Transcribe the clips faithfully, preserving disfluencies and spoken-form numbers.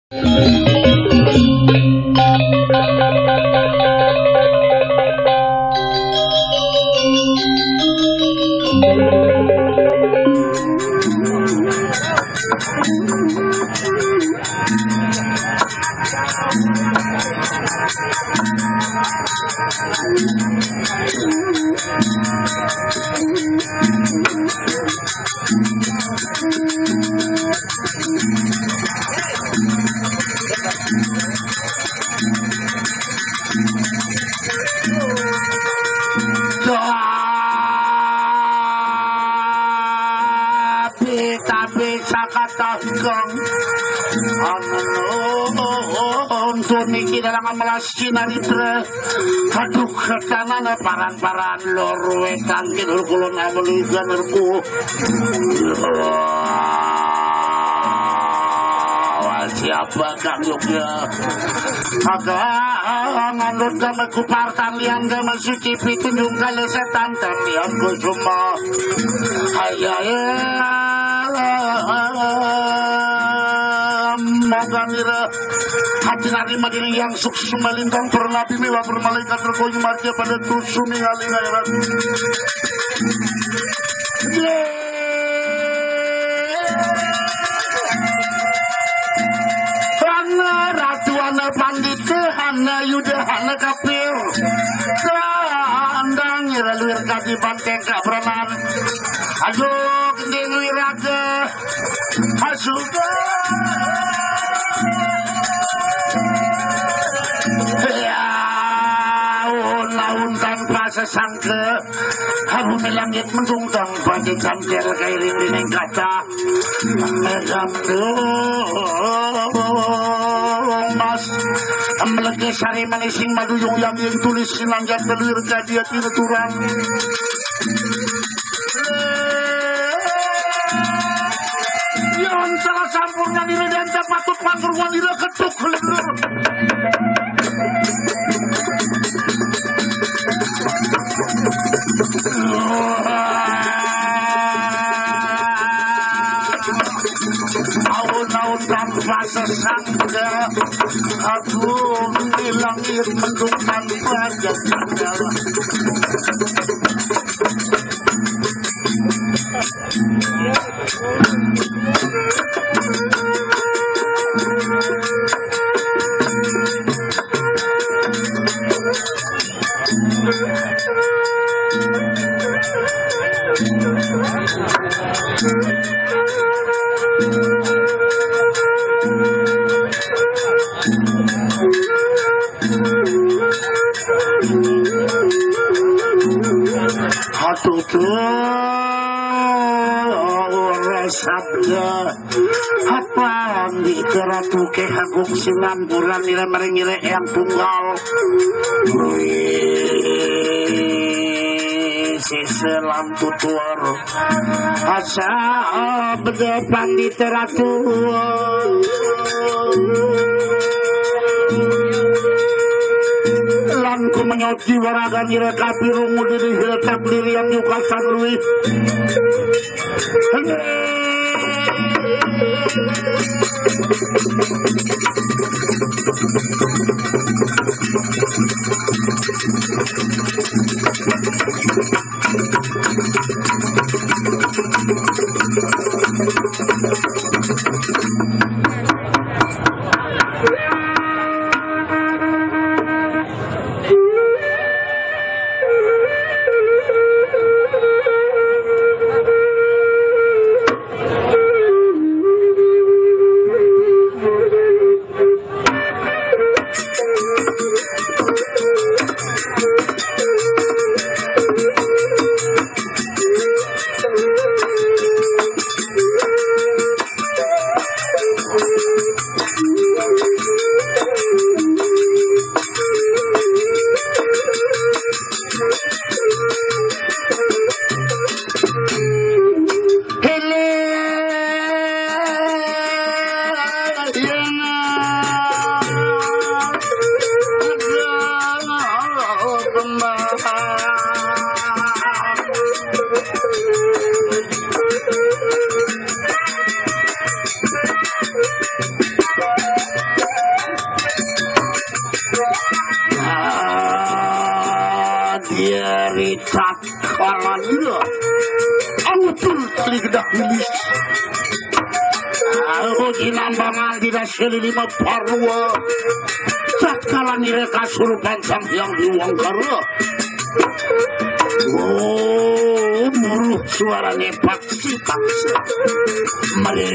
Tapi, tapi, sakatagang. Anu, untuk niki dalam melas Cina Ritra. Aduh, ketanana paran-paran lor wetan kidul kulon ameligan erku. Wah, siapa Kang Yogya? Maka ngandut kami kupartan lian kami suci pitunjung kali setan tamian kusuma. Ayah, moga ngira hati nari madiri yang sukses melintang pernabi mewah permalaikat terkoyu marja pada tusumi ngaling airan. Ana ratu, ana pandita, ana yuda, ana kapil. Kandang ira luir kadi banteng kak beranan. Aduh, gending luir raga. Asuga. Ya, laun tanpa sesangka. Harumi langit mendung tanpa dicantil kairing dinding kata. Megang mas. Melege sari manising maduyung yang tulis sinanjak kelir jadi ati turang. Yang salah sampurna diri dan patut panggurwan diri ketuk lembur. Aun-aun tanpa sesangka. Aku di langit mendung tanpa jangka. Hatutur sabda. Apa di keratu ke agung sinampuran nira maring nira yang tunggal. Wih, seselam tutur. Asa beda pandita ratu. Lan ku menyot jiwa raga nira kapirungu diri hil takdir yang yukasan lui. Betul kali gedah wilis. Aku jinambangan tidak selili maparua. Tatkala nire kasurupan sang hyang diwangkara. Oh, muruh suarane paksi-paksi. Mari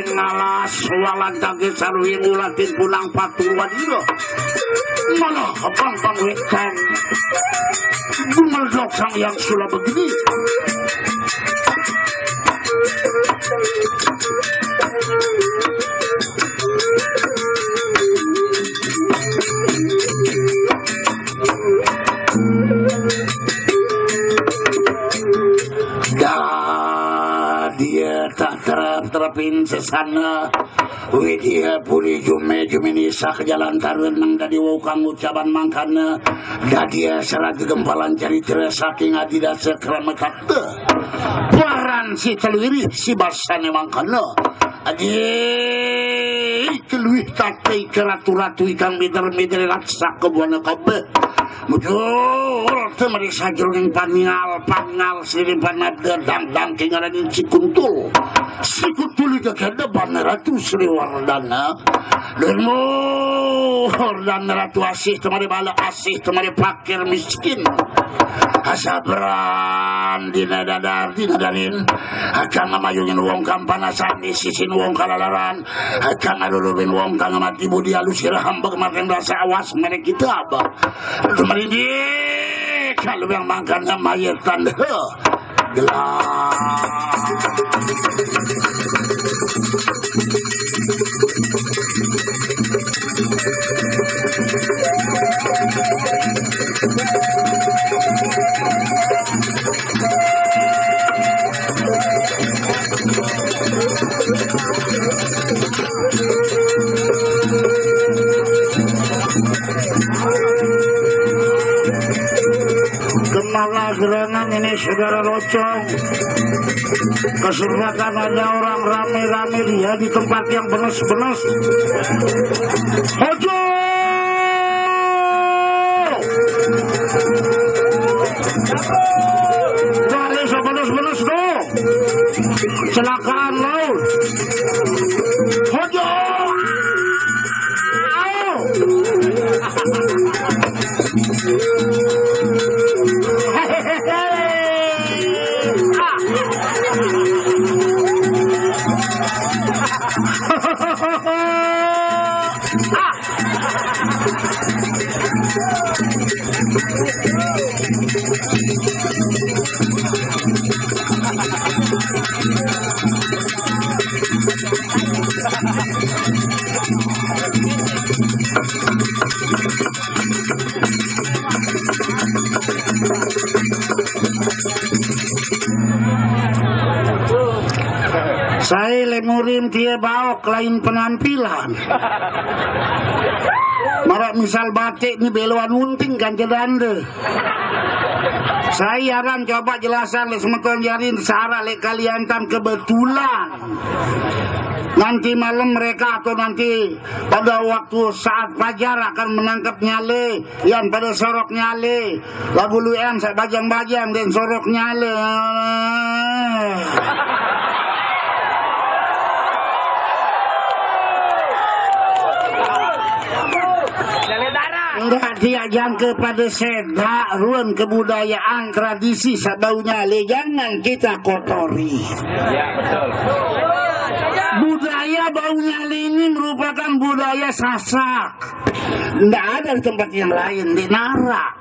ngalas walan dage sarwi ngulatin punang patur wadira. Malah abang pangwetan. Gumerdok sang yang sula begini. Dah dia tak terap-terapin sesana. Widya puri jume jumini sak jalan tarun nang dadi wau kang ucapan mangkana. Dadia serat gegempalan caritra saking adi dasa krama takta. Paran si teluwirih si basane mangkana. Adi keluwih tata ika ratu-ratu ikang mider-mider laksa kebuana kabeh. Mujur temeri sajroning paningal, paningal siripan ada dang-dang kingaraning si kuntul. Si kuntul ika keda bana Ratu Sri Wardana. Durmu Wardana Ratu asih temari bala, asih temari pakir miskin. Asabran dina dadar, dina darin. Akang ngamayungin wong kampanasan, isisin wong kalalaran. Akang ngarurubin wong kang mati budi alus sira hamba kematian rasa awas merek kita abah. Itu merindih kalau yang makan mayat tanda. Gelap. Kemana gerangan ini, saudara Rocong? Kesempatan ada orang rame-rame dia di tempat yang benes-benes. Hojo! Wah, ini benes-benes tuh. Kecelakaan laut. Hojo! Au! Saya lemurim dia baok lain penampilan. Marak misal batik ni beloan unting kan jedande. Saya aran coba jelasan lek semeton jarin sara lek Kaliantan kebetulan. Nanti malam mereka atau nanti pada waktu saat fajar akan menangkap nyale, yang pada sorok nyale. Lagu lu yang sak bajang-bajang dan sorok nyale. Enggak dia jangka pada sedak ruang kebudayaan tradisi sabaunya le jangan kita kotori. Ya, betul. Budaya baunya ini merupakan budaya Sasak. Ndak ada di tempat yang lain, di Nara.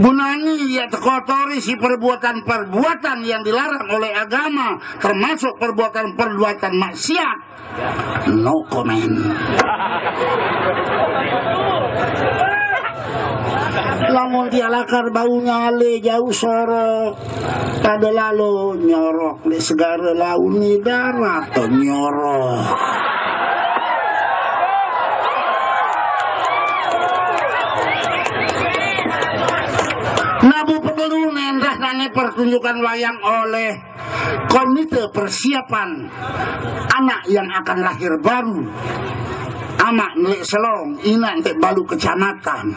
Gunanya ia terkotori si perbuatan-perbuatan yang dilarang oleh agama, termasuk perbuatan-perbuatan maksiat. No comment. Lamun dia lakar bau nyale jauh sorok, pada lalu nyorok di segara launi darat to nyorok. Nabu pegelu nendah nane pertunjukan wayang oleh Komite Persiapan Anak yang Akan Lahir Baru. Amak nelik selong, inak nelik balu kecamatan,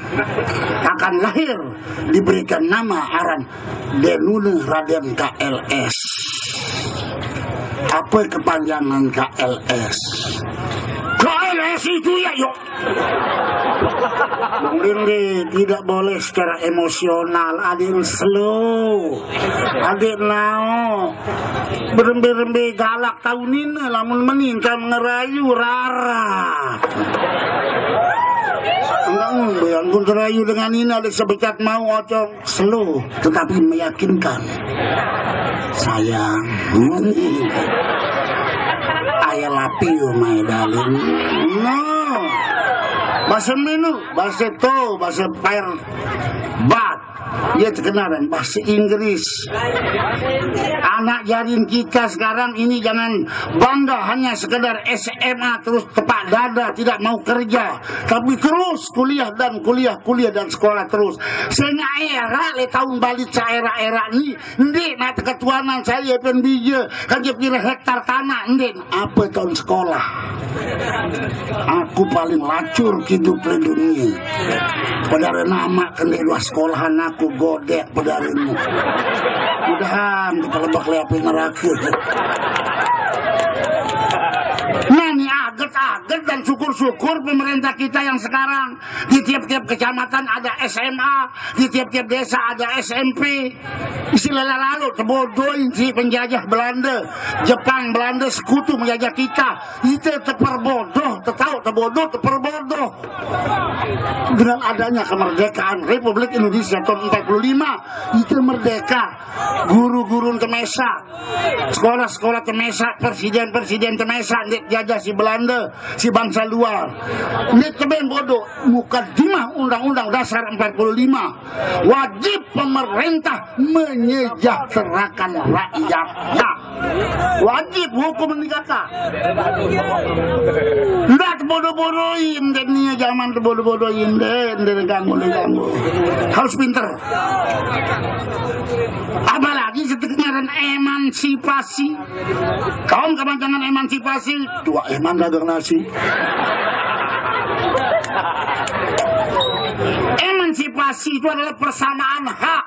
akan lahir, diberikan nama aran Denune Raden K L S. Apa kepanjangan K L S? K L S itu ya, yuk. Bung Rinde, tidak boleh secara emosional. Adik slow. Adik nao. Berembe-rembe galak tahu nine lamun meni engkang ngerayu rara. Enggak ngombe, ampun, ngerayu dengan nine adik sebecat mau ocong. Slow, tetapi meyakinkan. Sayang. I love you, my darling. No. Bahasa Melayu, bahasa to, bahasa pair bat. Dia terkenal dengan bahasa Inggris. Anak jarin kita sekarang ini jangan bangga hanya sekedar S M A terus tepak dada, tidak mau kerja, tapi terus kuliah dan kuliah, kuliah dan sekolah terus. Sehingga era le tahun balit saera-era ni, ndik nak ketuanan saya pun bija, kan dia pira hektar tanah, ndik apa tahun sekolah. Aku paling lacur hidup di dunia. Padahal nama kendek dua sekolahan aku godek padahal ini. Mudahan kita lebak leapin neraka. Nah, ini aget-aget dan syukur-syukur pemerintah kita yang sekarang di tiap-tiap kecamatan ada S M A, di tiap-tiap desa ada S M P. Istilah lalu tebodohin si penjajah Belanda, Jepang, Belanda sekutu menjajah kita. Kita terperbodoh, tertahu terbodoh, terperbodoh. Dengan adanya kemerdekaan Republik Indonesia tahun empat puluh lima, kita merdeka. Guru-guru temesa, sekolah-sekolah temesa, presiden-presiden temesa, ndik jajah si Belanda, si bangsa luar. Ndik teben bodoh, mukadimah Undang-Undang Dasar empat puluh lima. Wajib pemerintah menyejahterakan rakyatnya. Wajib hukum ini kata. Ndak bodoh-bodohin, dan ini zaman bodoh-bodohin, deh, deh, ganggu, deh, ganggu. Harus pinter. Apalagi setelah ngaran emansipasi. Kaum kepanjangan emansipasi, tua eman dagang nasi. Emansipasi itu adalah persamaan hak.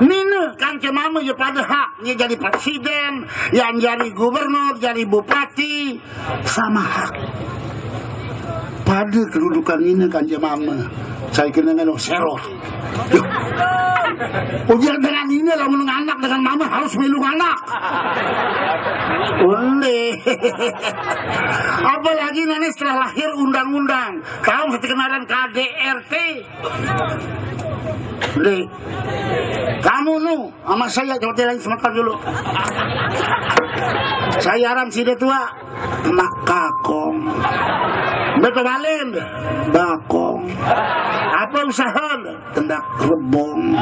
Nine kance mama ya pada hak, ya jadi presiden, yang jadi gubernur, jadi bupati, sama hak. Pada kedudukan nine kance mama. Saya kena nganu serot. Ujar dengan ini lamun anak dengan mama harus milu anak. Boleh. Apalagi nanti setelah lahir undang-undang, tahu sekenaran K D R T. Dek, kamu nu sama saya coba lagi sebentar dulu. Saya aran si tua, mak kakong. Beto balen, bakong. Apa usaha? Tendak rebong.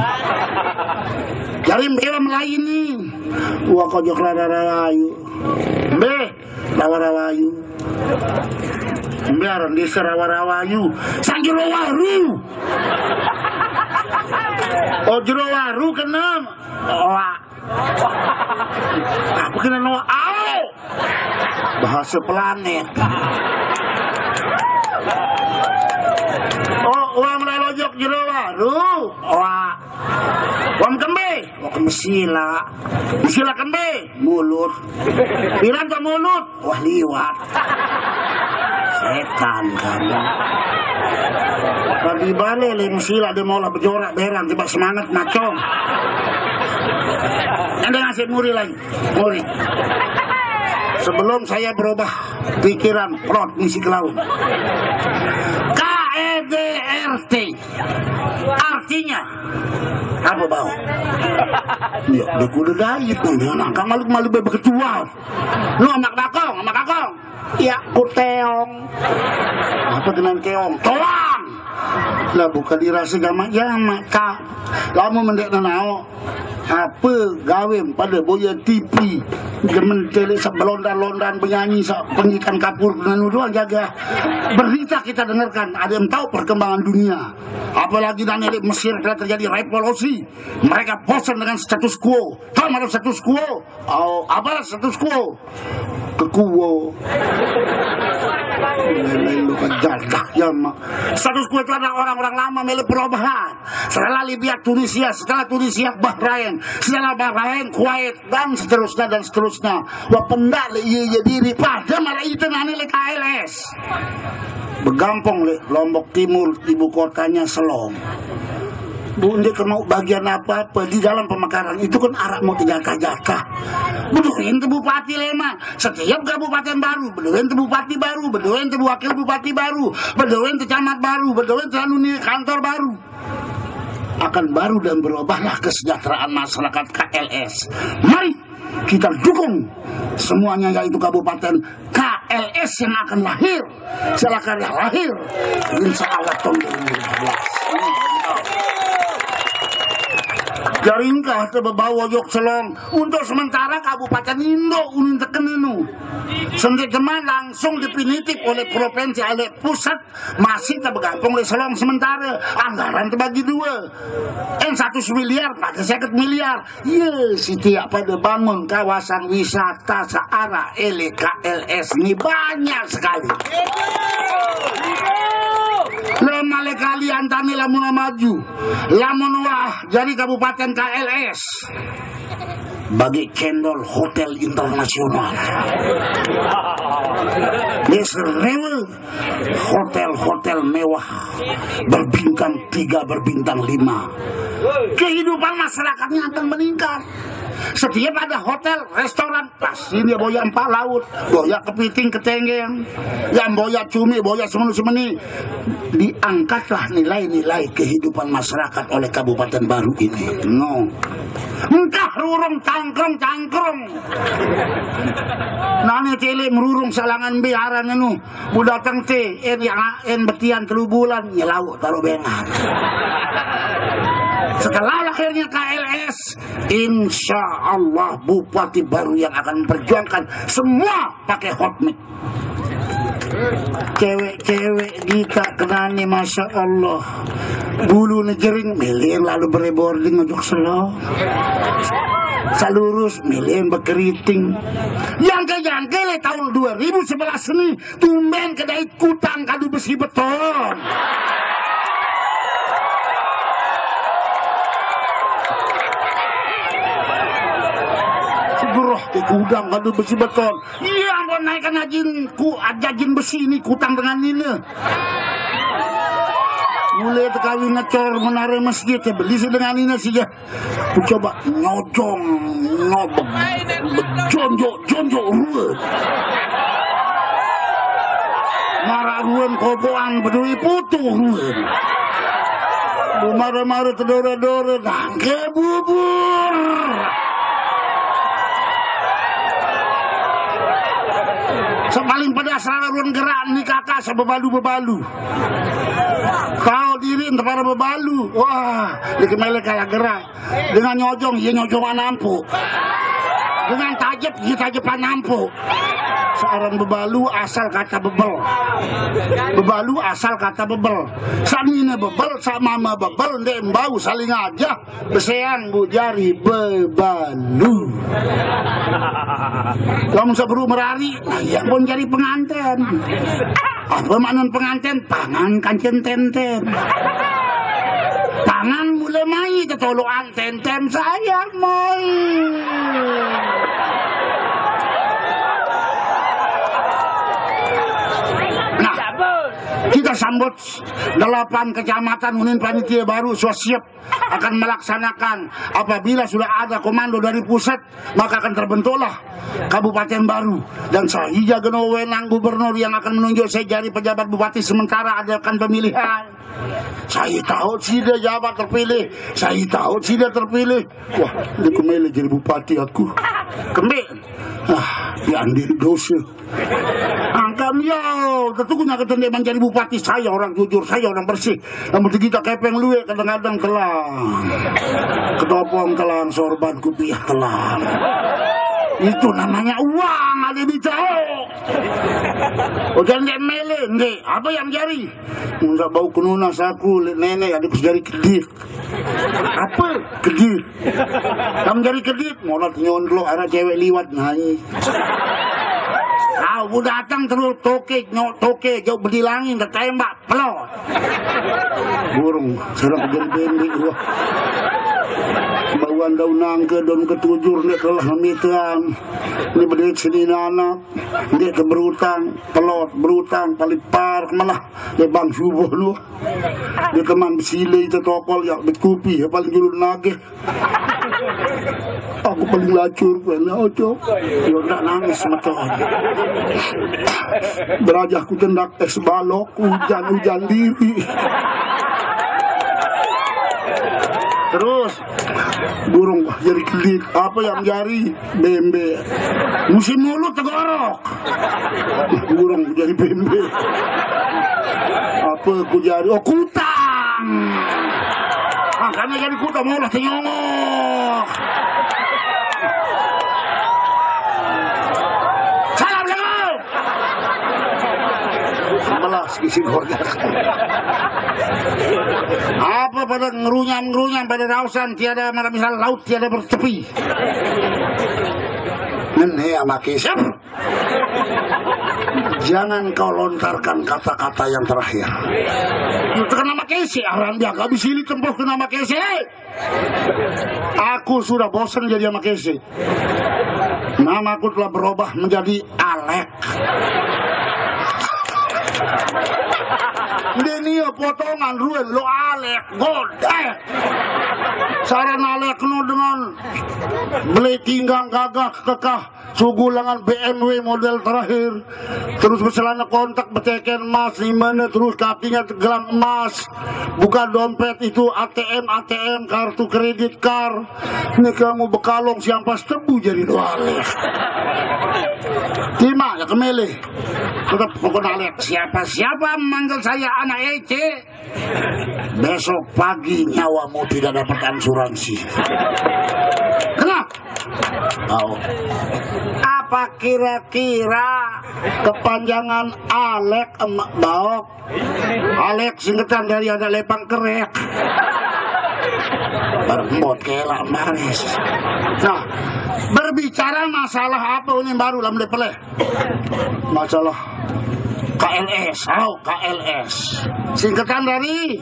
Jadi mbela melayani. Wah, kojok rara-rara ayu. Be, rawa-rawa ayu. Mbiaran desa rawa-rawa ayu. Sang jero waru. Oh, jero waru kena. Wah. Apa kena no? Au. Bahasa planet. Oh, uang melai lojok jero waru. Wah. Wong kembe, wong kembe sila. Sila kembe, mulut. Piran ke mulut, wah liwat. Setan kamu. Kalau dibalik le sila dia mau lah berjorak berang, coba semangat macong. Anda ngasih muri lagi, muri. Sebelum saya berubah pikiran, prot misi kelaun. K E D R T. Artinya apa bau? Ya, dia kuda dait, dia anak malu-malu bebek ketua. Lu anak bakong, anak bakong. Ya, kuteong. Apa dengan keong? Toang. Lah, bukan dirasa gamak-gamak, Kak. Lama mendek nanao. Apa gawe pada boya T V? Demen tele sebelondan-londan penyanyi, pendidikan kapur, nanu doang jaga. Berita kita dengarkan, ada yang tahu perkembangan dunia. Apalagi dan elit Mesir telah terjadi revolusi. Mereka bosan dengan status quo. Tahu mana status quo? Oh, apa status quo? Kekuo. Lu kejar dah, ya, Mak. Status quo itu ada orang-orang lama milih perubahan. Setelah Libya, Tunisia, setelah Tunisia, Bahrain, setelah Bahrain, Kuwait, dan seterusnya, dan seterusnya. Wah, pendak le, iya, iya diri. Pada malah itu nani le K L S. Begampong le Lombok Timur, ibu kotanya Selong. Bu, dia kena bagian apa-apa di dalam pemekaran itu kan arak mau terjata-jata. Bedoin tuh bupati lema. Setiap kabupaten baru, bedoin tuh bupati baru, bedoin tuh wakil bupati baru, bedoin tuh camat baru, bedoin tuh anu nih, kantor baru. Akan baru dan berubahlah kesejahteraan masyarakat K L S. Mari kita dukung semuanya, yaitu kabupaten K L S yang akan lahir. Silakan yang lahir. Insya Allah tahun dua ribu lima belas. Jaringkah tebebawa yok Selong untuk sementara Kabupaten Indo unin teken inu. Sendiri teman langsung definitif oleh provinsi, oleh pusat, masih terbergantung oleh Selong sementara. Anggaran terbagi dua. Yang satu miliar, pakai seket miliar. Iya, setiap pada bangun kawasan wisata searah ele K L S ini banyak sekali. Lemah le kali antane lamun maju, lamun wah jadi kabupaten K L S bagi cendol hotel internasional. Dia serewe hotel-hotel mewah berbintang tiga, berbintang lima. Kehidupan masyarakatnya akan meningkat. Setiap ada hotel, restoran, pasti dia boya empat laut, boya kepiting, ketenggeng, yang boya cumi, boya semenu semeni. Diangkatlah nilai-nilai kehidupan masyarakat oleh kabupaten baru ini. No. Engkah rurung tangkrong tangkrong. Nane cele merurung salangan biaran anu. Bu datang te, en yang en betian telu bulan, nyelau taruh bengan. Setelah lahirnya K L S, insya Allah bupati baru yang akan memperjuangkan semua pakai hot mic. Cewek-cewek kita kenani, masya Allah. Bulu nejering, milih lalu berebording ojok Selong. Salurus, milih bekeriting. Yang ke yang ke le tahun dua ribu sebelas ini, tumben kedai kutang kadu besi beton. Segera ke gudang kadu besi beton. Iya, ampun, naikkan ajin ku, ajin besi ini kutang dengan nina. Mulai tekawin ngecor menara masjid ya, beli sih dengan nina sih ya. Ku coba nyojong, nyobek, jonjok, jonjok ruwet. Marah ruwet kopoan peduli putuh ruwet. Mara-mara tedore-dore, nangke bubur. Sepaling pedas lawan gerak ni kakak sebebalu-bebalu. Kau diri entah para bebalu. Wah, dikemele kayak gerak. Dengan nyojong, iya nyojongan ampu. Dengan tajep, iya tajepan ampu. Seorang bebalu asal kata bebel. Bebalu asal kata bebel. Samina bebel, sama bebel, ndek embau saling aja. Beseang bu jari bebalu. Lamun sebelum merari, nah, iya pun jadi pengantin. Apa makna pengantin? Pangan kancen tenten. Pangan mulai mai tetolokan tenten saya mai. Nah, kita sambut delapan kecamatan unin panitia baru sudah siap akan melaksanakan. Apabila sudah ada komando dari pusat, maka akan terbentuklah kabupaten baru. Dan saya jaga wenang gubernur yang akan menunjuk saya jadi pejabat bupati sementara adakan pemilihan. Saya tahu sida jabat terpilih, saya tahu sida terpilih. Wah, dia kemele jadi bupati aku. Kembali. Ah, ya andi dosa. Angkam yo, tentu punya ketendeman jadi bupati. Saya orang jujur, saya orang bersih. Namun kita kepeng luwe kadang-kadang telang. Ketopong telang, sorban kupiah telang. Itu namanya uang ada di cau. Udah ndek mele, ndek. Apa yang jari? Enggak bau kenunas aku, lek nenek ada jari kedik. Apa? Kedik. Kamu jari kedik, monat nyondlo, ada cewek liwat nyanyi. Bu datang terus toke, nyok toke, jauh bedilangin, ketembak, pelot. Burung, sareng jadi bembe gua. Bauan daun nangke, daun ketujur, nek telah memitan. Ini bedit sini anak, nek ke berutang, pelot, berutang, palipar, malah, ya bang subuh lu. Dia teman besile itu tokol, ya, bet kupi, ya, paling julun nagih. Aku paling lacur, kena ojo. Yo, ndak nangis, meton. Berajah ku cendak es balok, hujan-hujan diri. Terus, burung, wah, jadi kelit. Apa yang jari? Bembe. Musim mulut tegorok. Burung jadi bembe. Apa ku jari? Oh, kutang. Makanya jadi kutang, mau lah tenyongok. Assalamualaikum. Belas isi gorjak. Apa pada ngerunyam-ngerunyam, pada rausan, tiada, mana misal laut tiada bertepi. Ini ya, Maki. Siap. Jangan kau lontarkan kata-kata yang terakhir. Itu kan nama kese, orang dia gak bisa ini tempuh ke nama kese. Aku sudah bosan jadi nama kese. Namaku telah berubah menjadi Alek. Denia potongan ruen lo Alek, godek. Saran Alek no dengan beli tinggang gagah kekah, sugulangan B M W model terakhir, terus bercelana kontak, beceken emas di mana, terus kakinya gelang emas, buka dompet itu A T M, A T M, kartu kredit, kar. Ini kamu bekalong siampas tebu jadi doaleh. Terima ya, kemele. Tetap pokoknya Alek. Siapa-siapa manggil saya anak Ece, besok pagi nyawamu tidak dapat asuransi. Kenapa? Oh. Apa kira-kira kepanjangan Alek emak baok? Alek singketan dari ada lepang kerek. Berembot kelak manis. Nah, berbicara masalah apa ini baru lam depeleh? Masalah K L S, tahu K L S. Singketan dari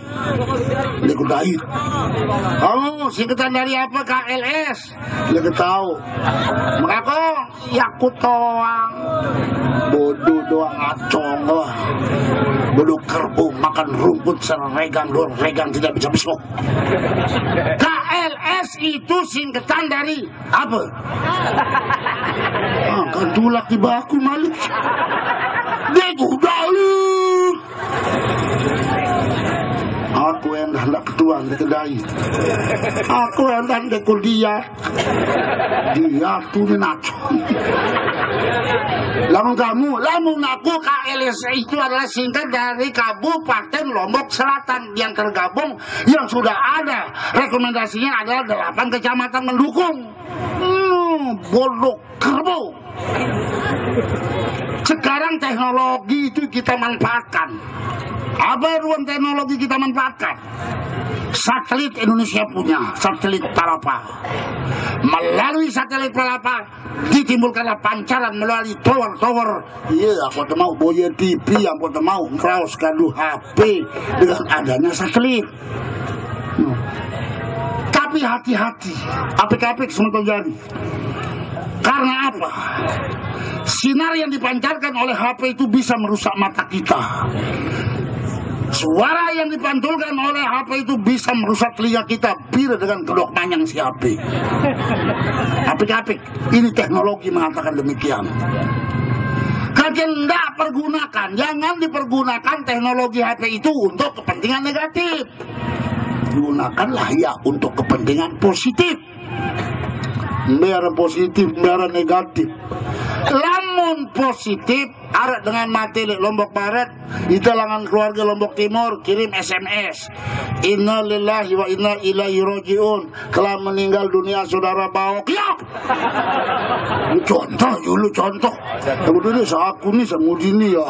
Likudait. Kamu singketan dari apa K L S? Dia ketahu. Mengako, ya aku toang. Bodoh doang, acong lah. Bodoh kerbau makan rumput seregang dua regang tidak bisa besok. K L S itu singketan dari apa? Makan tulak di baku malik. Degu dalik. Aku endah ndak ketuan di kedai. Aku endah ndak kuliah. Dia tuh nak. Lamun kamu, lamun aku K L S itu adalah singkat dari Kabupaten Lombok Selatan yang tergabung, yang sudah ada rekomendasinya adalah delapan kecamatan mendukung. Hmm, bodoh kerbau. Sekarang teknologi itu kita manfaatkan. Apa ruang teknologi kita manfaatkan? Satelit Indonesia punya, satelit Palapa. Melalui satelit Palapa ditimbulkanlah pancaran melalui tower-tower. Iya, aku tuh mau boya T V, aku tuh mau ngeraos gaduh H P dengan adanya satelit. Hmm. Tapi hati-hati, apik-apik semua terjadi. Karena apa? Sinar yang dipancarkan oleh H P itu bisa merusak mata kita. Suara yang dipantulkan oleh H P itu bisa merusak telinga kita, pira dengan kedok manyang si H P. Apik-apik, ini teknologi mengatakan demikian. Kalian ndak pergunakan, jangan dipergunakan teknologi H P itu untuk kepentingan negatif. Gunakanlah ya untuk kepentingan positif. Biar positif, biar negatif. Lamun positif, Arep dengan mati leq Lombok Barat, ite langan keluarge Lombok Timur kirim S M S. Innalillahi wa inna ilaihi rajiun. Telah meninggal dunia saudara Baok. Ya. Contoh dulu, contoh. Kemudian saku ni sama dini ya.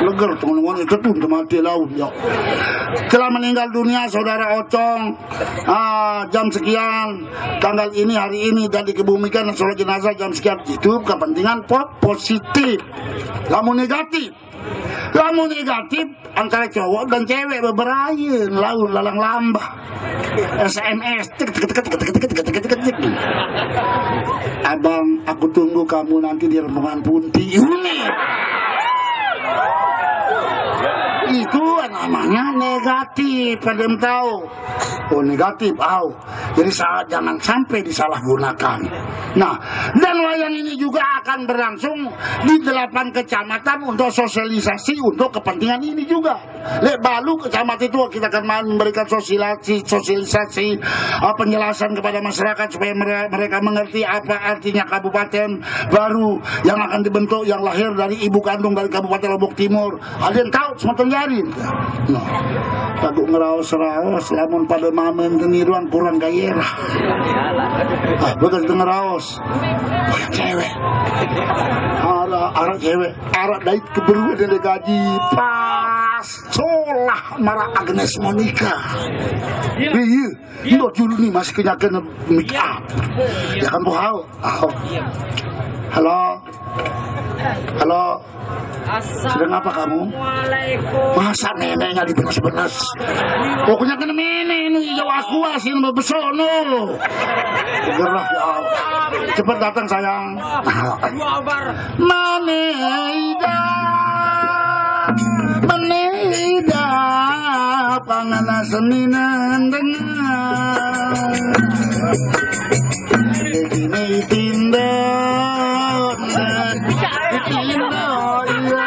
Leger teman-teman itu tuh mati laun ya. Telah meninggal dunia saudara Ocong, ah, jam sekian, tanggal ini, hari ini, dan dikebumikan dan sholat jenazah jam sekian. Itu kepentingan po- positif. Lamun negatif, lamun negatif, antara cowok dan cewek beberayen, laun lalang lambah. S M S, tek, tek, tek, tek, tek, tek, tek, tek, tek. "Abang, aku tunggu kamu nanti di rombongan Punti." Ini. Itu namanya negatif, pada tahu. Oh, negatif, au. Jadi salah, jangan sampai disalahgunakan. Nah, dan wayang ini juga akan berlangsung di delapan kecamatan untuk sosialisasi untuk kepentingan ini juga. Leq balu kecamatan itu kita akan memberikan sosialisasi, sosialisasi, eh, penjelasan kepada masyarakat supaya mere- mereka mengerti apa artinya kabupaten baru yang akan dibentuk, yang lahir dari ibu kandung dari Kabupaten Lombok Timur. Ada yang tahu semeton jari? Nah, laguq ngeraos-raos, lamun pade mamen teni doang kurang gairah. Ah, bekas denger raos. Banyak cewek. Araq, araq cewek, araq dait keberuan dende gaji. Pas solah maraq Agnes Monica. Iya. Iya. Ndot julu ni masih kenyaken make up. Ya kan, Bu Hao? Oh. Halo. Halo. Sedang apa kamu? Assalamualaikum. Masa neneknya dibenes-benes? Pokoknya kena nenek ini, jauh aku asin besono. Gerah ya Allah. Cepet datang, sayang. Meneh ida, meneh ida, panganan seminan dengan. Ini tindak, tindak, iya, iya.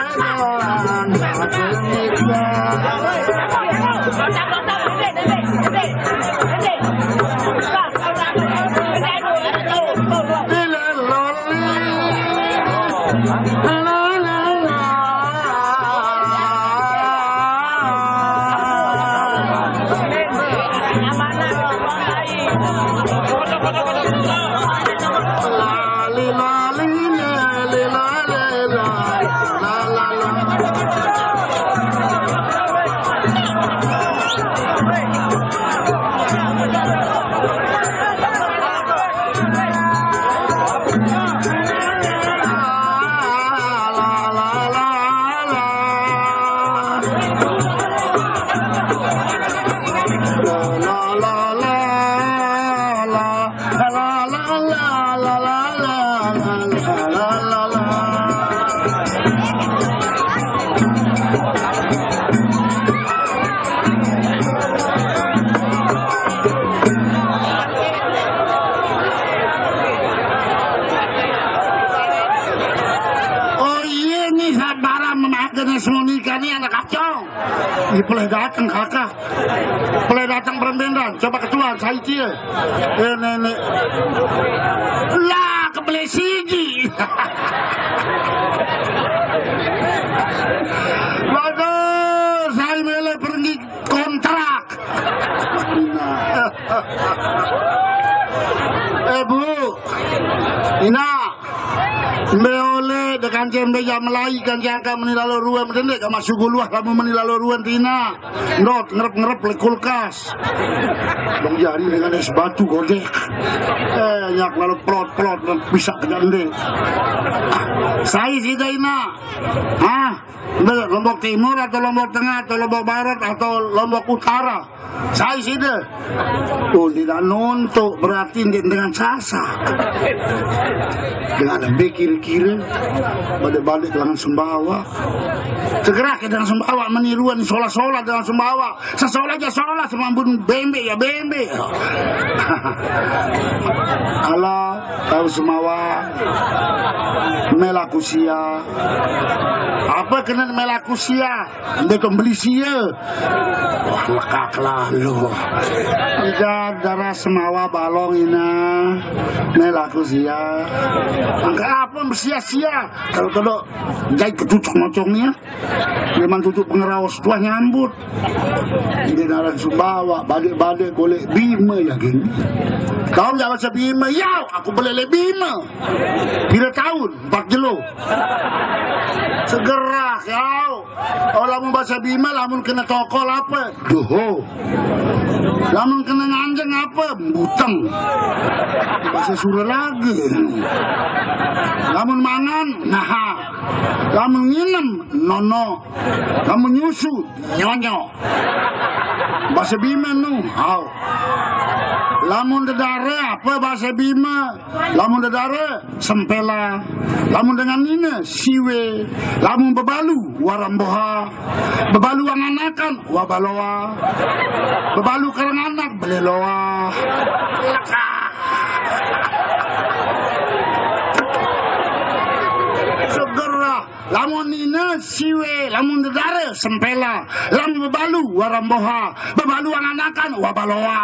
Oh iye, ni sabar memaafkan Smonika ni anak kacau. Ni peleh dateng kakak. Peleh dateng berembendan, coba ketuan, sai cie. Eh, nenek. Lah, kebeleh siji. Waduh, sai mele perenggi kontrak. Eh, Bu. Ina. Mbe ole de kance mbe jaq melai kance angkaq meni lalo ruen, mende kaq masuk guluh lamun meni lalo ruen tine. Ndot ngerep-ngerep leq kulkas. Bang jari dengan es batu godek. Eh, nyak lalo plot-plot, pisaq kejaq ndeq. Sai side, Ina? Hah? Mbe Lombok Timur atau Lombok Tengah atau Lombok Barat atau Lombok Utara? Sai side? Oh, ndeq nontoq, berarti ndeq dengan Sasak. Dengan mbe kire-kire? Balik-balik dengan Sumbawa. Segerah ke dengan Sumbawa, meni ruen solah-solah dengan Sumbawa. Sesolah aja solah, semambun bembeq ya bembeq. Alah, tao Sumbawa. Melakusia. Apa kene Melakusia? Ndeq to beli sie. Wah, lekaq lalo. Ida darah Sumbawa balong ina. Melakusia. Angkaq apa besia-sia? Kalau todo jait ketutuk mocongnya, memang tutup pengeraos tuah nyambut. Dia naran Sumbawa, balik-balik golek Bima ya gini. Kau jawab sebima, ya aku beli le Bima. Pira tahun? Empat jelo. Segera kau. Oh, lamun bahasa Bima, lamun kena tokol apa? Doho. Lamun kena nganjeng apa? Buteng. Bahasa Sura lagi. Lamun mangan, nah. Lamun nginem, nono. Lamun nyusu, nyonyo. Bahasa Bima nu, hau. Lamun dedare apa bahasa Bima? Lamun dedare, sempela. Lamun dengan nine, siwe. Lamun bebalu, waramboha. Bebalu anganakan, wabaloa. Bebalu karanganak, beleloa. Segera. Lamun nine, siwe. Lamun dedare, sempela. Lamun bebalu, waramboha. Bebalu anganakan, wabaloa.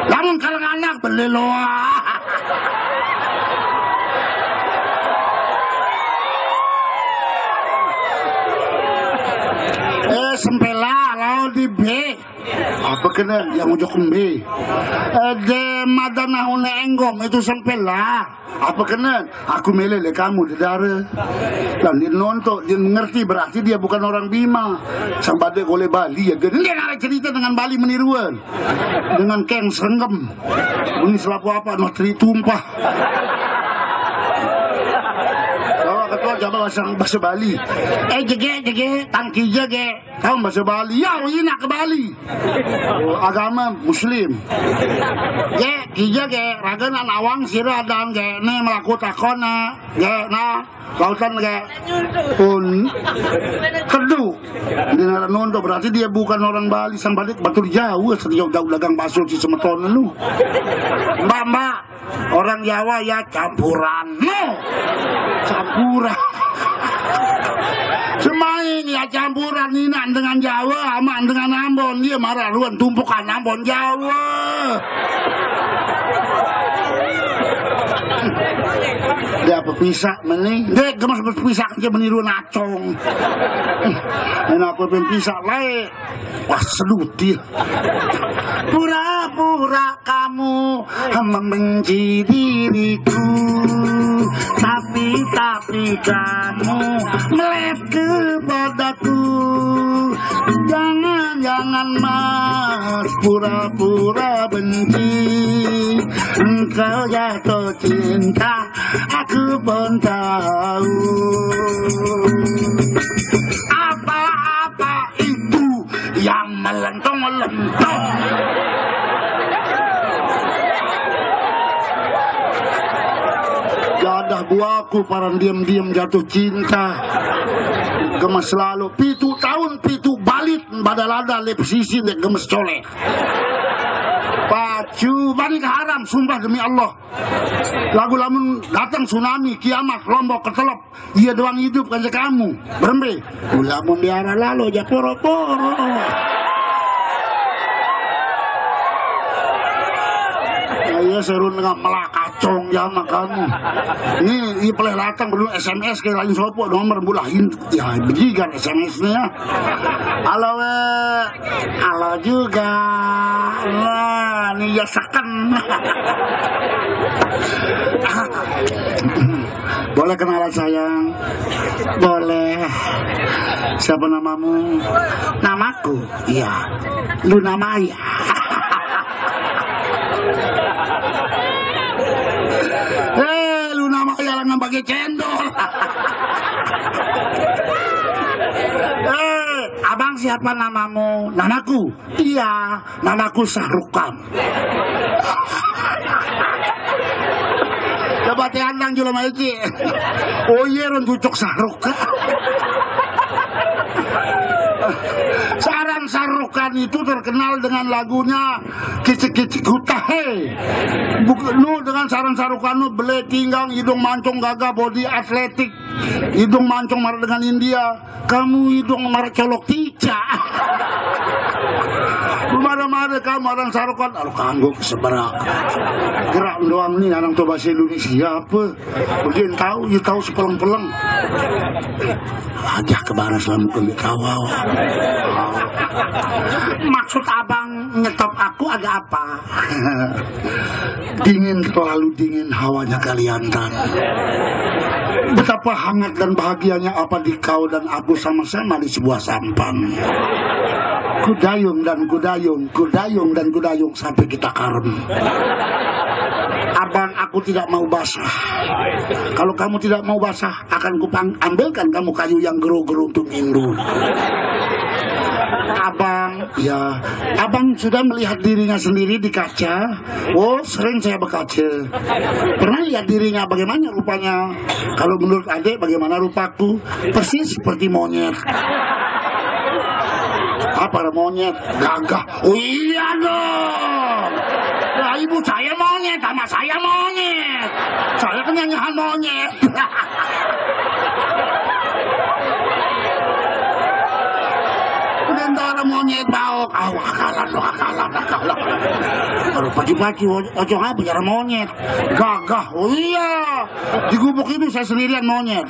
Lamun karanganak, beleloa. Eh, sempela, lawan di B. Apa kena yang ujuk embe? Eh, de madana une enggom itu sempela. Apa kena? Aku mele le kamu dedare. Lah, dia nonton, dia mengerti, berarti dia bukan orang Bima. Sang badai golek Bali ya. Dia nara cerita dengan Bali meniruan. Dengan keng serenggem. Ini selaku apa? Notri tumpah. Bawa ketua coba bahasa, bahasa Bali. Eh, jege, jege, tangki jege. Tahu bahasa Bali? Ya, ina ke Bali. Oh, agama Muslim. Ge, kija ge, ragana nawang sira dan ge, ne melaku takona, ge, nah, lautan ge, pun, kedu. Dia nara nonton, berarti dia bukan orang Bali, sang balik batur jauh, sejauh jauh dagang bakso si semeton lu. Mbak, mbak, orang Jawa ya campuran. No. Campuran. Semain ya campuran Minang dengan Jawa, aman dengan Ambon. Dia marah ruan tumpukan Ambon Jawa. Dia apa pisah meni? Dia gemes pisah aja meniru nacong. Enak apa pisah lain. Wah, sedutil. Pura-pura kamu membenci diriku, tapi, tapi kamu melihat kepadaku. Jangan-jangan mas pura-pura benci. Engkau jatuh cinta, aku pun tahu. Apa-apa itu yang melentong-melentong. Jadah buaku paran diam-diam jatuh cinta. Gemes selalu. Pitu tahun, pitu balit, badalada, lep sisi, dek gemes colek. Pacu, bani haram, sumpah demi Allah. Lagu lamun datang tsunami, kiamat, Lombok ketelep. Iya doang hidup, kan kamu. Berembe. Lamun diara lalu, aja poro-poro. Nah, iya, seru nengah melakacong ya sama kamu. Ini, ini peleh latang perlu S M S ke lain sopo, nomor bulahin. Ya, bejigan S M S-nya. Halo, we. Halo juga. Nah, ini ya seken. Boleh kenalan, sayang? Boleh. Siapa namamu? Namaku? Iya. Luna Maya. Eh, Luna Maya lengan pakai cendol. Eh, abang siapa namamu? Namaku? Iya, namaku Sahrukan. Coba teandang jula maiki. Oh iya, ron cucuk Sahrukan. Saran Sahrukan itu terkenal dengan lagunya Kicik-kicik hutahe. Bukan nu dengan saran Sahrukan nu bele tinggang, hidung mancung, gagah, body atletik. Hidung mancung marah dengan India. Kamu hidung marah colok tiga. Marah-marah kamu orang sarokan. Aduh, kanggo seberak. Gerak doang nih orang tua bahasa Indonesia apa? Udah tahu, ya tahu sepeleng-peleng. Aja ke baras lamu ke kawal. Maksud abang nyetop aku agak apa? Dingin, terlalu dingin hawanya Kaliantan. Betapa hangat dan bahagianya apa di kau dan aku sama-sama di sebuah sampan. Kudayung dan kudayung, kudayung dan kudayung sampai kita karem. Abang, aku tidak mau basah. Kalau kamu tidak mau basah, akan kupang ambilkan kamu kayu yang geru-geru untuk ngindu. Abang, ya, abang sudah melihat dirinya sendiri di kaca. Oh, sering saya berkaca. Pernah lihat dirinya bagaimana rupanya? Kalau menurut adik, bagaimana rupaku? Persis seperti monyet. Apa monyet? Gagah. Oh iya dong. Lah, ibu saya monyet, sama saya monyet. Saya kan nyanyian monyet. Udah ntar monyet bawa. Ah, wakalan, wakalan, wakalan. Baru pagi-pagi, ojo apa, bicara monyet. Gagah. Oh iya. Di gubuk itu saya sendirian monyet.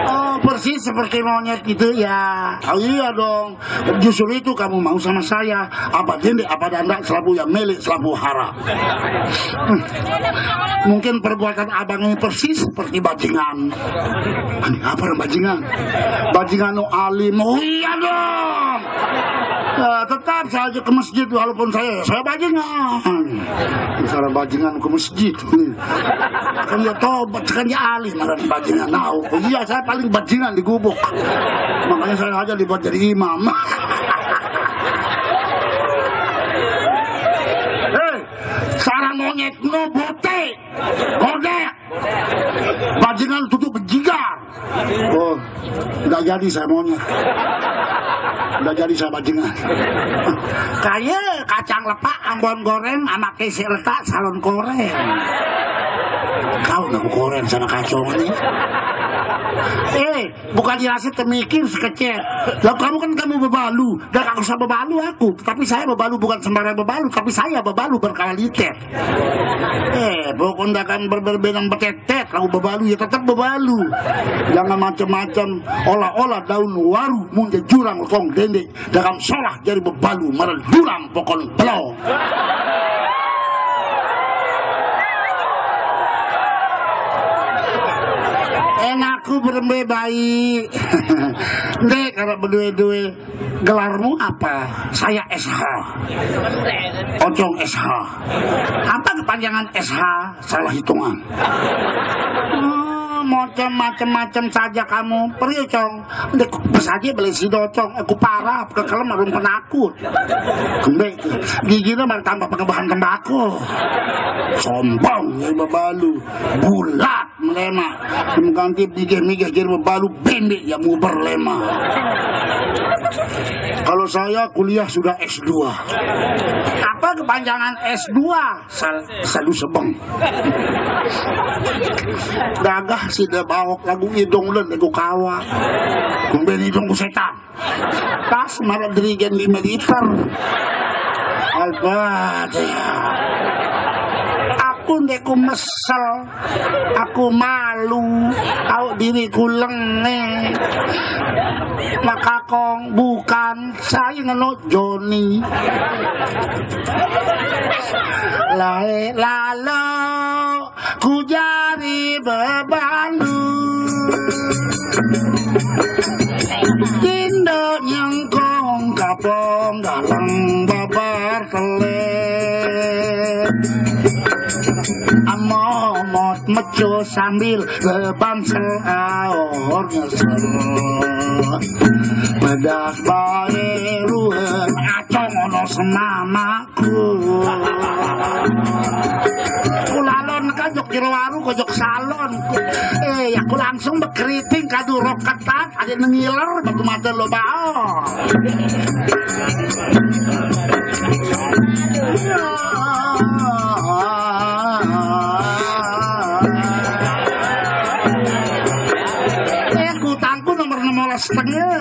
Oh, persis seperti monyet gitu ya. Oh iya dong. Justru itu kamu mau sama saya. Apa dende, apa danda, selalu ya milik, selalu harap. Hmm. Mungkin perbuatan abang ini persis seperti bajingan. Apa bajingan? Bajingan no alim. Oh iya dong. Ya, tetap saja ke masjid walaupun saya saya bajingan. Misalnya bajingan ke masjid. Kan dia tobat, kan dia alim, ada di bajingan. Nah, oh iya, saya paling bajingan di gubuk. Makanya saya aja dibuat jadi imam. Hei, sarang monyet nu bute. Godek. Bajingan tutup bejigar. Oh, nggak jadi saya monyet. Nggak jadi saya bajingan. Kayak kacang lepak, ambon goreng, sama kesi letak, salon koreng. Kau nggak goreng sama kacang ini. Eh, bukan dirasa temikir sekecil. Lah, kamu kan kamu bebalu. Dah, aku usah bebalu aku. Tapi saya bebalu bukan sembarang bebalu, tapi saya bebalu berkualitas. Eh, pokoknya kan berbenang betetet, lalu bebalu ya tetap bebalu. Jangan macam-macam. Olah-olah daun waru munja jurang kong dende. Dalam solah jadi bebalu, marah jurang pokon belo. Enakku berembe bayi. Ndek, kalau berdua-dua. Gelarmu apa? Saya S H. Ocong S H. Apa kepanjangan S H? Salah hitungan. Oh, macam-macam saja kamu. Pergi, Cong. Ndek, saja beli si docong. Aku parah, kekelem arum penakut. Kembali. Giginya malah tambah pengembahan tembakau. Sombong ya, bebalu. Bulat. Melema. Mengganti migeh-migeh jadi bebalu bende ya, muber lema. Kalau saya kuliah sudah S dua. Apa kepanjangan S dua? Sal selalu sebeng. Gagah sih dia bawa lagu hidung dan lagu kawa. Kembali hidung ku setan. Tas marah dirigen lima liter. Al-Fatihah. Aku ndeku mesel, aku malu, aku diriku lenge. Makakong bukan saya ngeno Joni. Lae lalo kujari bebalu. Tindo nyengkong kapong dalang babar telet. Amomot meco sambil bebangsel aor nyesel. Pedas bae ruwet acong ono semama. Kulalon kan jok jero waru kok jok salon. Eh, ya aku langsung bekeriting kadu rok ketat, ada nengiler batu mata lo bao. Eh, kutangku nomor enam belas setengah.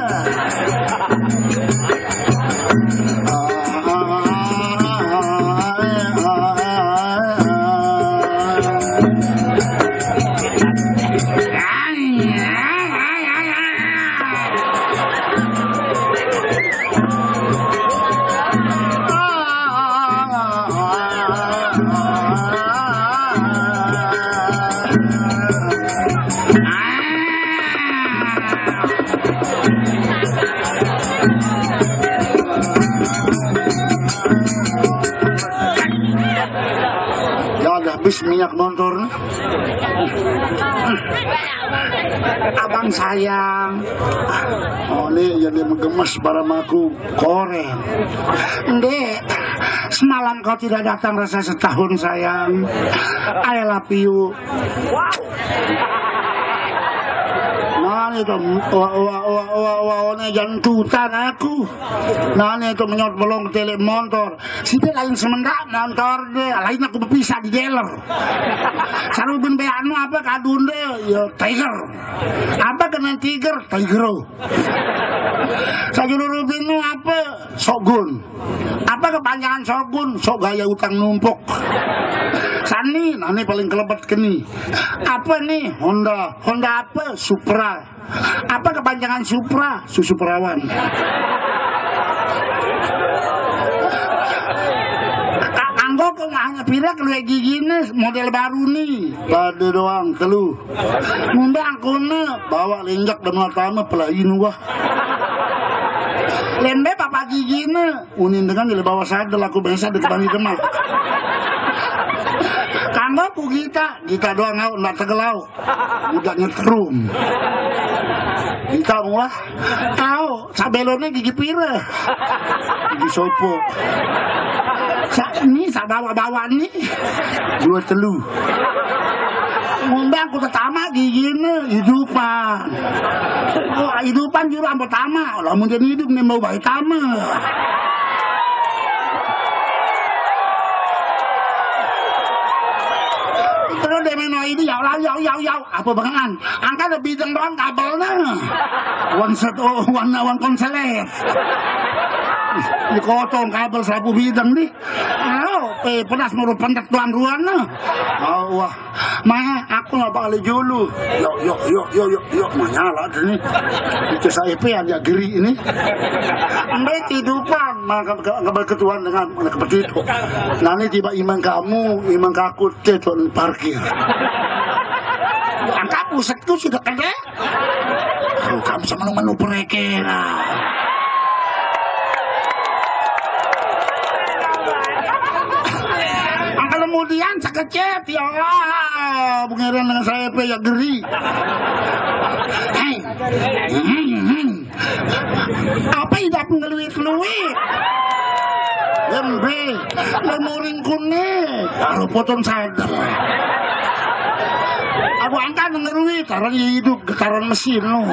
Ya udah habis minyak motor. Abang sayang. Oh, ini jadi menggemes para maku koreng. Ndek, semalam kau tidak datang rasa setahun sayang. I love you. Nah itu, wah wah wah wah wah, ini jangan tutan aku. Nah itu menyot belong telik motor. Sini lain semendak motor deh, lain aku berpisah di dealer. Sarubin beanu apa kadunde, ya tiger. Apa kena tiger, tiger. Sajuru rubin apa? Sogun. Apa kepanjangan Sogun? Sok gaya utang numpuk. Sani, nah ini paling kelebet keni. Apa nih? Honda. Honda apa? Supra. Apa kepanjangan Supra? Susu perawan. Anggo kok hanya pira keluar gigi nih model baru nih. Pada doang kelu. Ngundang kono bawa lenjak dan pertama pelain wah. Lembe papa gigi nih. Unin dengan di bawah sadel aku bangsa di kebang demak. Kanggo ku gita, gita doang au ndak tegelau. Udah nyetrum. Gita muah, au sabelone gigi pire. Gigi sopo. Sa, ni sa bawa-bawa ni. Dua telu. Ngundang ku tetama gigi ni hidupan. Oh, hidupan juru ambo tama. Lamun jadi hidup ni mau baik tama. Terus dia main itu ya, ya, ya, ya, ya. Apa bangan? Angkat ada bidang doang kabelnya. One set, oh, one, one konseler. Dikotong kabel sapu bidang nih. Au, eh, pedas nurut pendet doang ruan nah. Au, wah. Mah, aku nggak bakal julu. Yuk, yuk, yuk, yuk, yuk, yuk. Mah nyala tuh nih. Itu saya pe yang dia geri ini. Ambil kehidupan, maka nggak berketuan dengan mana seperti itu. Nanti tiba iman kamu, iman kaku, cetok parkir. Angkat pusetku sudah kena. Kamu sama lu menu pereke lah. Angkat kemudian sekecet ya Allah, pengeran dengan saya pe ya geri. Hei, hmm, hmm. Apa tidak ngeluit-luit? Lembe, lemuring kuning, baru potong sadar. Aku angkat ngeruit, karena hidup getaran mesin lo.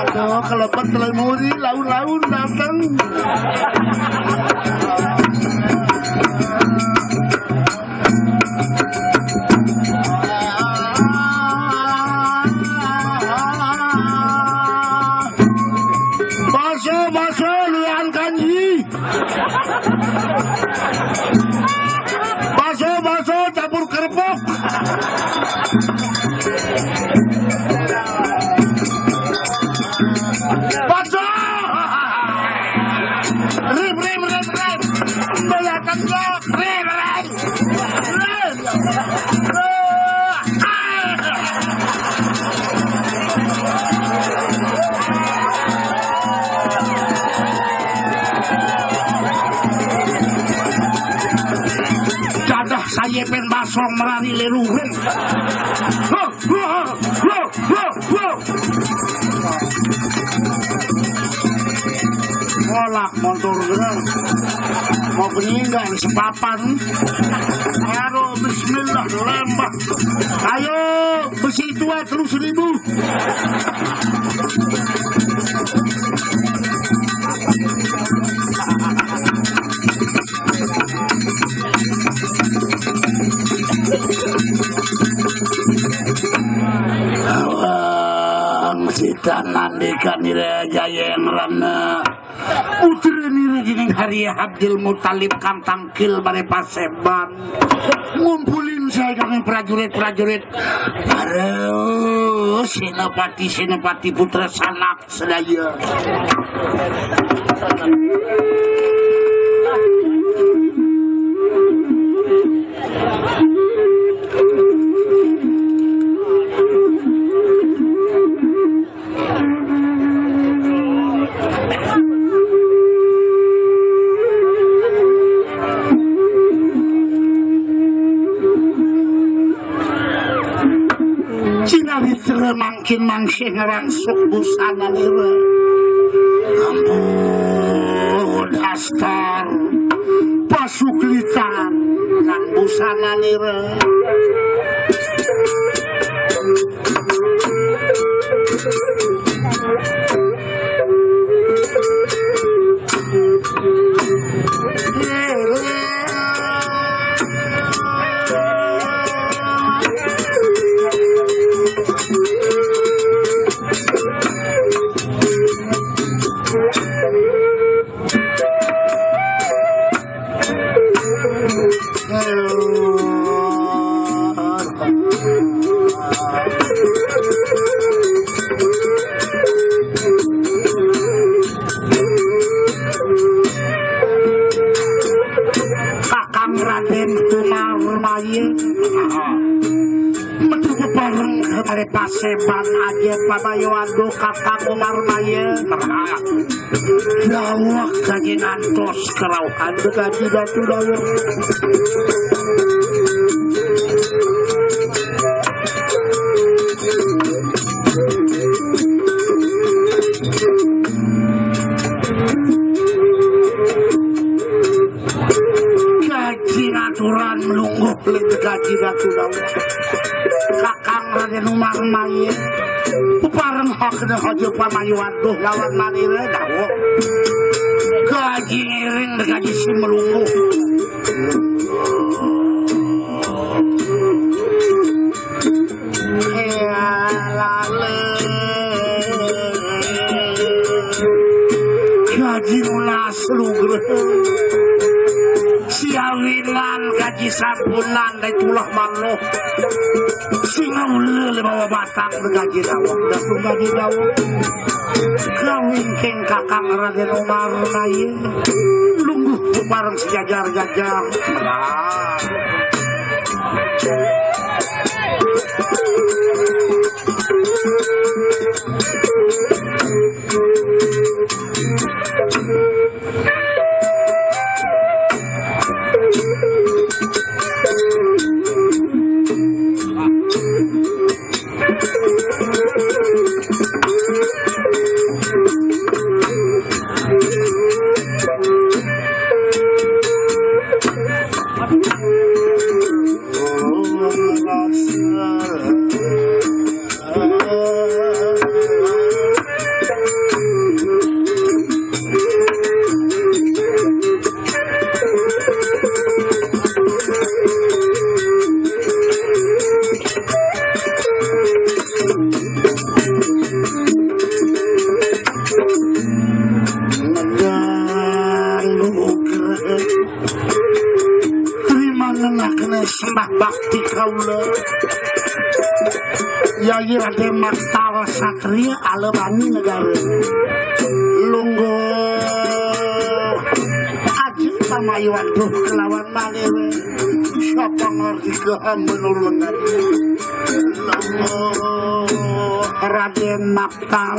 Aduh, kalau pas telah muri, laun-laun datang. Baso, baso, luan kanji. Baso, baso, campur kerupuk. Baso. Rip, rip, rip, rip. Bayar tengok. Rip, rip. Dadah sayepen basong merani leruren. Ho, ho, ho, ho, ho. Kolak montor dengan mau meninggal sepapan. Aduh. Lembah. Ayo, besi tua telu seribu. Awang sita nandika nira jaya yang rana. Putra nira dening Hari Abdul Muthalib kang tangkil bare paseban. Ngumpulin saya kami prajurit-prajurit. Aduh, senapati, senapati putra sanak sedaya. Cinaritra mangkin mangsih ngrangsuk busananira. Ampun, dastar pasuklitan nang busananira. Kakang Raden Kumar Maye. Metu bareng kare paseban aja pabayo aduh Kakang Kumar Maye. Dawuh kaji ngantos kerauhan kaji Datu Dawuh. Kaji ngaturan melungguh lin kaji Datu Dawuh. Kakang Raden Umar Maye. Upareng hakna haja pamayu aduh lawan manira dawuh. Kaji ngiring kaji simelungguh. Elale. Kaji nunas lugra. Siawinan kaji sampunan dai tulah manguh. Singa ula lima batang gaji dawang, dapur gaji dawang. Kawingking kakang Raden Umar Maye. Lungguh bareng sejajar-jajar. Menang. Terima ngenakne sembah bakti kaula. Yayi Raden Maktal Satria Alebani Negara. Lungguh aji pamayuan duh kelawan malewe. Sapa ngardika hamba nulungan. Lungguh Raden Maktal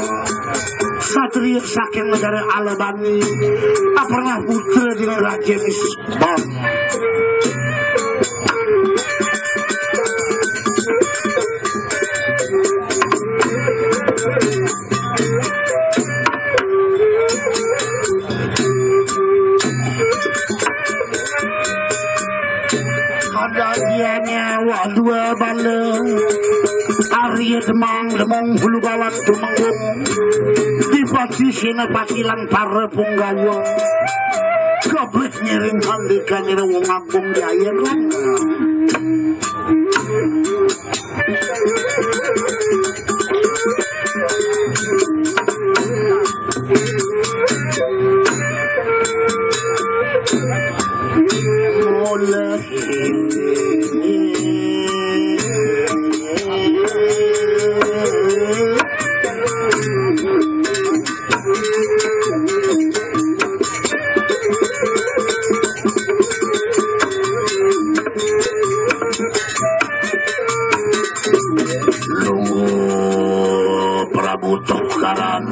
Satria saking negara Alebani. Pernah putra dengan Raja Misbah. Ada dia Nyawa dua bala. Arya Demang, Demang Hulu Balang, Tumenggung. Dipati Sina Pakilan, para punggawa. Kabeh ngiring handika nira wong agung di ayenan. Lungguh Prabu Tohkaran,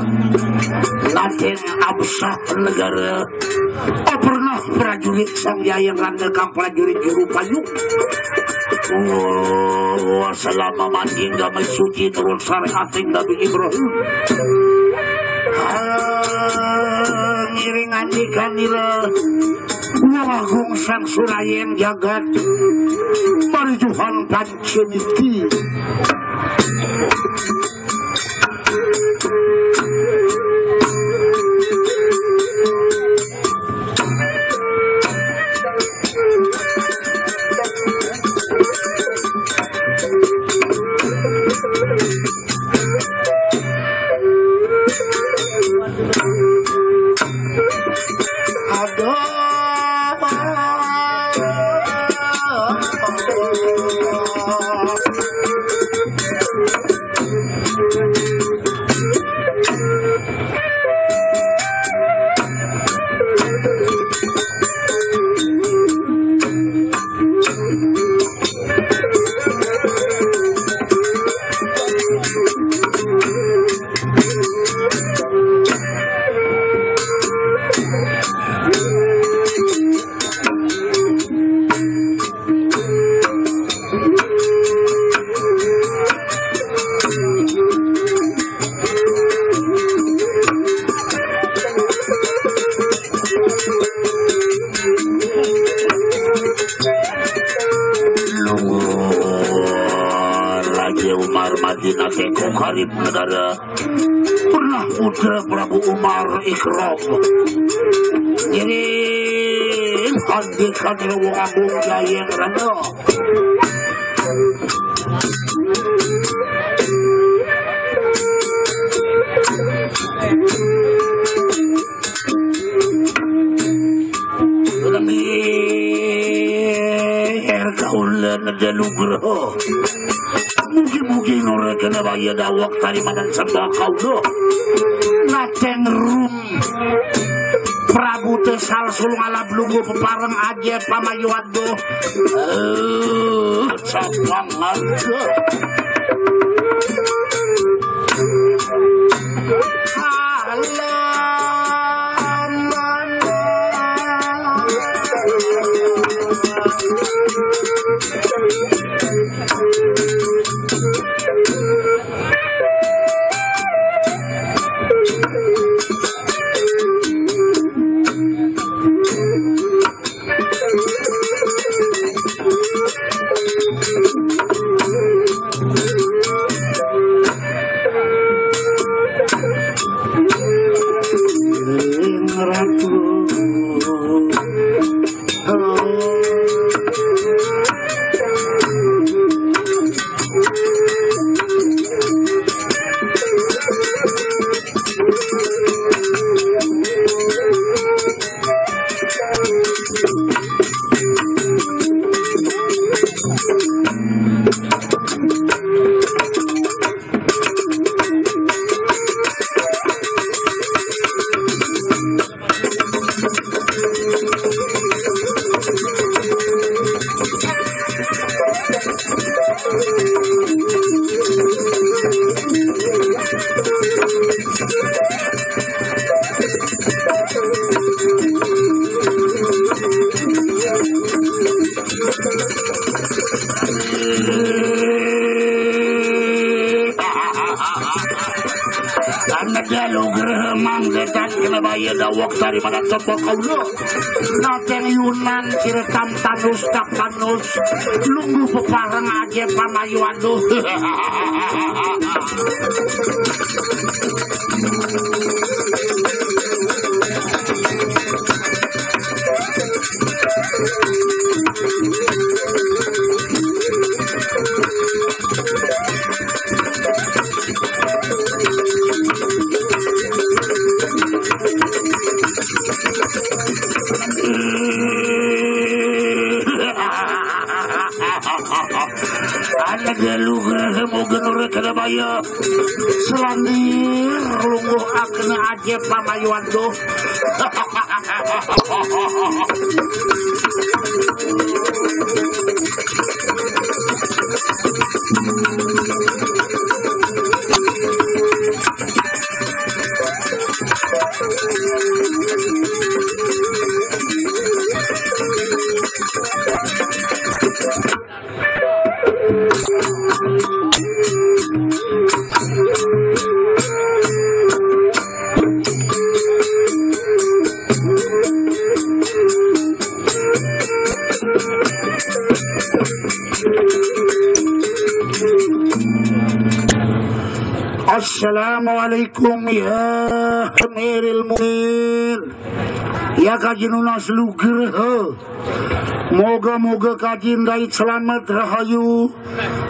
Raden Absah Negara, oh, pernah prajurit Sang Hyang Randa kang prajurit juru payung. Oh, selama manjing damai suci turun sare ating Nabi Ibrahim. Ah, ngiring andikanira Wong Agung Sang Surayen Jagat, marijuhan Pancemiti. Luhur Raja Umar Madinah Teko Karib Negara. Pernah putra Prabu Umar Ikram. Ngiring andikanira Wong Agung Jayeng Rana. Lengger kaula nedha nugraha. Mugi-mugi nurut kena waya dawek tarimanan sembah kaula. Nateng rum Prabu Tesal Sulung Alab Lungguh Pepareng Aje Pamayu Aduh. Eh, Sapang Arga. Anedha nugraha manggetan kena Baya daweg sari mana tepuk kaula. Nateng Yunan kira tam tanus kap tanus. Lungguh pepareng aje pamayu aduh. Ana galuh moga nurut kada baya. Selandir lungguh akena aje pamayuan tuh. Assalamualaikum ya Amiril Mukminin. Ya kaji nunas luger, he. Moga-moga kaji ndait selamat rahayu.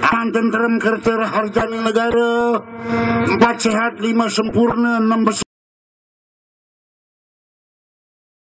Aman tentrem kerta raharjani negara. Empat sehat, lima sempurna, enam